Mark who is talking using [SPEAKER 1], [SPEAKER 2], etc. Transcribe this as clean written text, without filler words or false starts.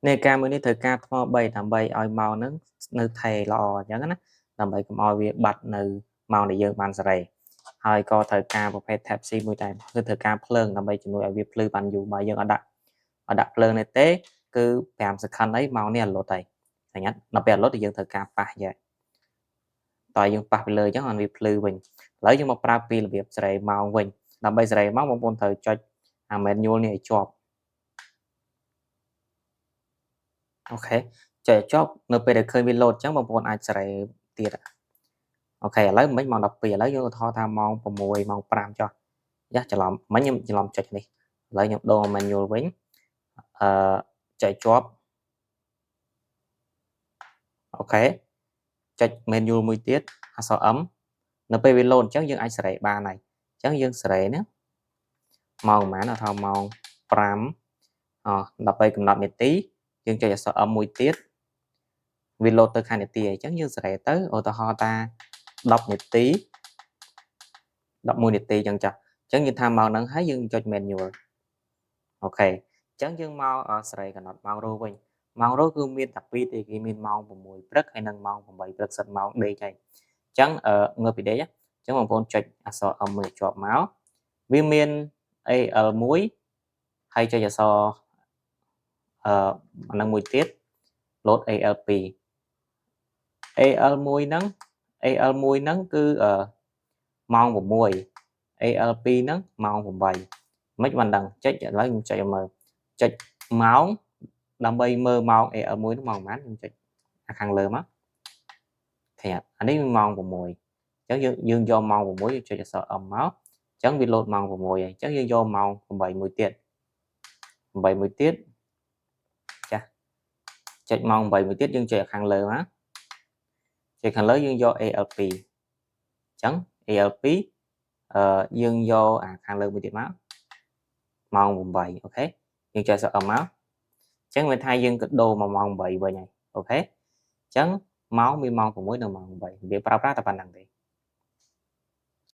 [SPEAKER 1] នាឡិកាមួយនេះត្រូវការថ្ម3ដើម្បីឲ្យម៉ោងហ្នឹងនៅថេរល្អអញ្ចឹងណាដើម្បីកុំឲ្យវាបាត់នៅម៉ោងដែលយើងបានសេរីហើយក៏ត្រូវការប្រភេទ Type C មួយដែរគឺត្រូវការភ្លើងដើម្បីជំនួយឲ្យវាភ្លឺបានយូរបើយើងអត់ដាក់ភ្លើងនេះទេគឺ5 second អីម៉ោងនេះអត់លុតហើយឃើញអត់ដល់ពេលអត់លុតយើងត្រូវការប៉ះយ៉ាតើយើងប៉ះពីលើអញ្ចឹងឲ្យវាភ្លឺវិញឥឡូវយើងមកប្រើពីរបៀបសេរីម៉ោងវិញដើម្បីសេរីម៉ោងបងប្អូនត្រូវចុចអា manual នេះឲ្យជាប់OK ចុចឲ្យជាប់នៅពេលដែលឃើញវាលោតអញ្ចឹងបងប្អូនអាចសេរីទៀត OK ឥឡូវមិញម៉ោង12ឥឡូវយើងឧទាហរណ៍ថាម៉ោង6ម៉ោង5ចុះយ៉ាច្រឡំមិញខ្ញុំច្រឡំចុចនេះឥឡូវខ្ញុំដូរ manual វិញអឺចុចជាប់OK ចុច manual មួយទៀតអក្សរ M នៅពេលវាលោតអញ្ចឹងយើងអាចសេរីបានហើយអញ្ចឹងយើងសេរីណាម៉ោងប្រហែលថាម៉ោង5អដើម្បីកំណត់នាទីយើងចុចអក្សរ M មួយទៀតវាលោតទៅខាងនាទីអញ្ចឹងយើងសេរីទៅឧទាហរណ៍ថា10នាទី11នាទីអញ្ចឹងចាស់អញ្ចឹងយើងថាម៉ោងហ្នឹងហើយយើងចុច manual OK អញ្ចឹងយើងមកសេរីកំណត់ម៉ោងរោវិញម៉ោងរោគឺមានតែ2ទេគេមានម៉ោង6ព្រឹកហើយនិងម៉ោង8ព្រឹកសិតម៉ោងដេកហើយអញ្ចឹងងើបពីដេកអញ្ចឹងបងប្អូនចុចអក្សរ M មួយជាប់មកវាមាន AL1 ហើយចុចអក្សរអឺអានឹងមួយទៀត load AL2 AL1 ហ្នឹង AL1 ហ្នឹងគឺម៉ោង6 AL2 ហ្នឹងម៉ោង8មិនបានដឹងចុចឥឡូវខ្ញុំចុចឲ្យមើលចុចម៉ោងដើម្បីមើលម៉ោង AL1 ហ្នឹងម៉ោងប៉ុន្មានខ្ញុំចុចអាខាងលើមកឃើញអត់អានេះម៉ោង6អញ្ចឹងយើងយើងយកម៉ោង6យើងចុចអក្សរ M មកអញ្ចឹងវាលោតម៉ោង6ហើយអញ្ចឹងយើងយកម៉ោង8មួយទៀត8មួយទៀតចាចុចម៉ោង8មួយទៀតយើងចុចខាងលើមកចុចខាងលើយើងយក AL2 អញ្ចឹង AL2 អឺយើងយកអាខាងលើមួយទៀតមកម៉ោង8OK យើងចុចអក្សរ M មកអញ្ចឹងវាថាយើងក៏ដូរមកម៉ោង8វិញហើយ OK អញ្ចឹងម៉ោងមានម៉ោង6និងម៉ោង8វាប្រើប្រាស់តែប៉ុណ្្នឹងទេ។